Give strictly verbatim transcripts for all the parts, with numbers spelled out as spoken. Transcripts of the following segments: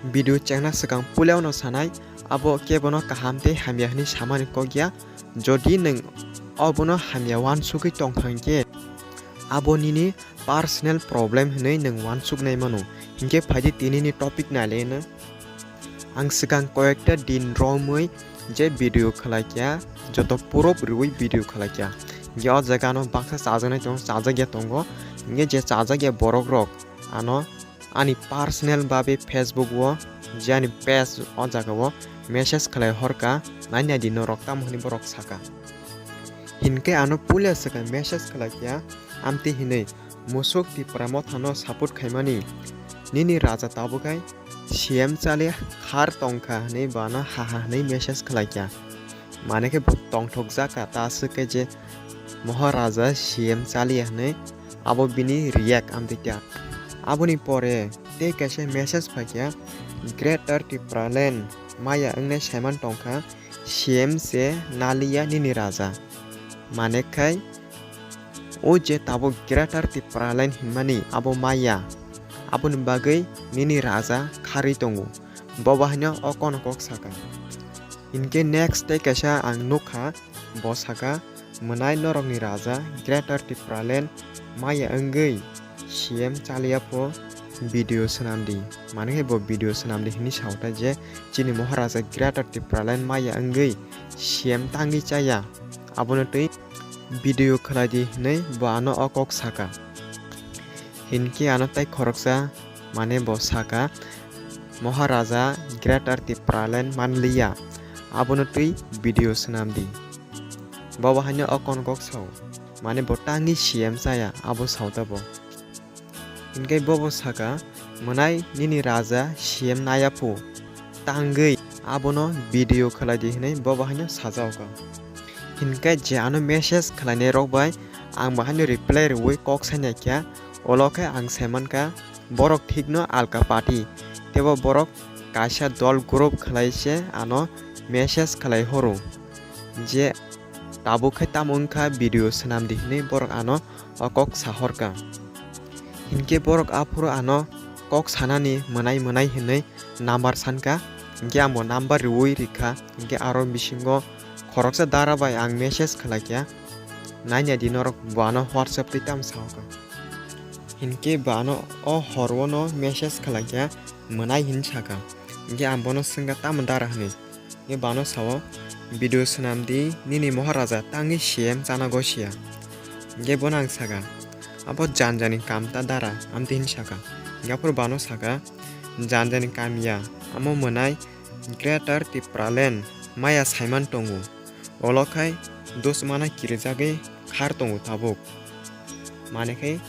Video chengna swkang puilano sanai, abo kebono kaham tei hamya hwnwi samani kok ya. Jodi nwng obono hamya uansugwi tongkha hinkhe, abo nini personal problem hwnwi nwng uansuknai mano. Hinkhe phaidi tinini topic naileno. Ang swkang koyekta din romwi je video khlaikha, joto proof rwui video khlaikha. Hinkhe o jaga ano baksa chajaknai tongo, chajakya tongo. Hinkhe je chajakya borok rok ano ani personal babe Facebook o je ani page o jaga o message khlai horkha, naina di norok tamo hwnwi borok saka. Hinkhe ano puila swkang message khlaikha, amtwi hwnwi, "Musuk Tipra Motha no support khaimani, nini raja tabuk hai C M chali khar tongkha," hwnwi bano ha ha hwnwi message khlaikha. Mane khe bo tongthokjak kha, ta aswk khe je Moharaja C M chaliya hwnwi abo bini react amtwi kha. Aboni pore tei kaisa message phaikha, "Greater Tipraland maya wngnai saiman tongkha, C M se naliya nini raja." Mane khai o je tabuk Greater Tipraland hinmani abo maya, aboni bagwi nini raja kharwi tongo. Bo bahaino o kono kok saka. Hinkhe next tei kaisa ang nukha, bo saka, "Mwnai norokni raja Greater Tipraland maya wngwi C M chaliya pho video swnam di." Mane khe bo video swnam di hwnwi sa o ta je chini Moharaja Greater Tipraland maya wngwi C M tangwi chaya, abono twi video khlai di hwnwi bo ano o kok saka. Hinkhe ano tei khoroksa, mane bo saka, "Moharaja Greater Tipraland manliya, abono twi video swnam di." Bo bahaino o kono kok sao, mane bo tangwi C M chaya, abo sao ta bo. Hinkhe bobo saka, "Mwnai nini raja C M naya phu, tangwi abono video khlai di," hwnwi bo bahaino sajao kha. Hinkhe je ano message khlainai rok bai ang bahaino reply rwui kok sainai kha, olo khe ang saimankha borok thikno alka party, teibo borok kaisa dol group khlai se ano message khlai horo je, "Tabuk khe tamo wngkha video swnam di," hwnwi borok ano o kok sahorkha. Hinkhe borok aphuru ano kok sanani mwnai mwnai hwnwi number sankha, hinkhe ang bo number rwui rikha, hinkhe aro bisingo khoroksa dara bai ang message khlaikha, "Naina di norok bo ano WhatsApp twi tamo sahokha." Hinkhe bo ano o hor o no message khlaikha, "Mwnai," hwnwi sakha, hinkhe ang bono swngkha, "Tamo dara?" hwnwi. Hinkhe bano sao, "Video swnam di, nini Moharaja tangwi C M chana gosia." Hinkhe bono ang saka, "Abo janjani kam ta dara?" amtwi hwnwi saka. Hinkhe aphuru bano saka, "Janjani kam ya, amo mwnai Greater Tipraland maya saiman tongo, olo khai dusmana kirijagwi khar tongo tabuk." Mane khe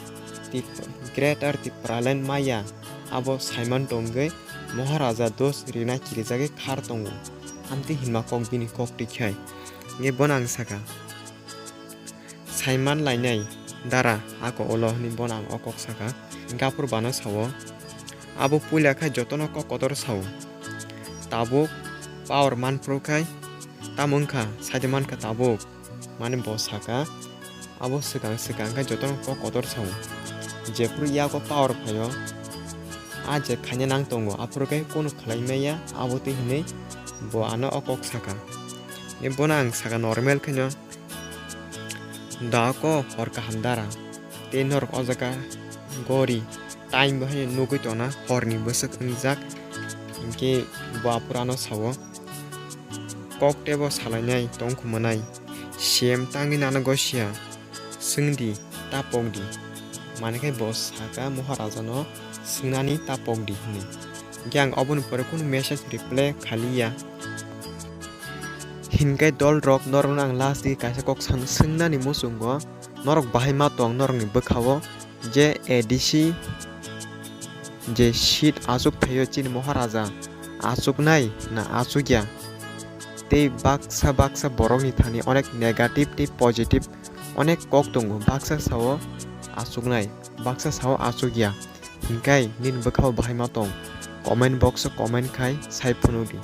Tip-, Greater Tipraland maya abo saiman tongwi Moharaja dos rina kirijagwi khar tongo. Amtwi hinma kok bini kok twi khai. Nge bono ang saka, "Saiman lainai dara ako olo," hwnwi bono ang o kok saka. Hinkhe aphuru bano sao, "Abo puila khai jotono kok kotor sao. Tabuk power manphuru khai tamo wngkha, saide mankha tabuk." Mane bo saka, "Abo swkang swkang khe jotono kok kotor sao. Jephuru yago power phaio, a je khaina nang tongo, aphuru khe kunu khlai maya, abo twi," hwnwi bo ano o kok saka. Bono ang saka normal kheno, "Da ko hor kaham dara, tei norok o jaga gori time bo haino nugwi tongna, horni bwswk wngjak." Hinkhe bo aphuru ano sao, "Kok teibo salainai tongkhumanai, C M tangwi nano gosia, swngdi, ta pokdi." Mane khe bo saka Moharaja no, "Swngnani ta pokdi," hwnwi. Hinkhe ang oboni pore kunu message reply khaliya. Hinkhe dol rok, norokno ang last di kaisa kok san-, swngnani muchungo, norok bahai ma tong norokni bwkhao je A D C je seat achuk thaio chini Moharaja, achuknai na achukya? Tei baksa baksa borokni thani onek negative tei positive onek kok tongo, baksa sao achuknai, baksa sao achukya. Hinkhe nini bwkhao bahai ma tong? Comment box o comment khai sai phunukdi.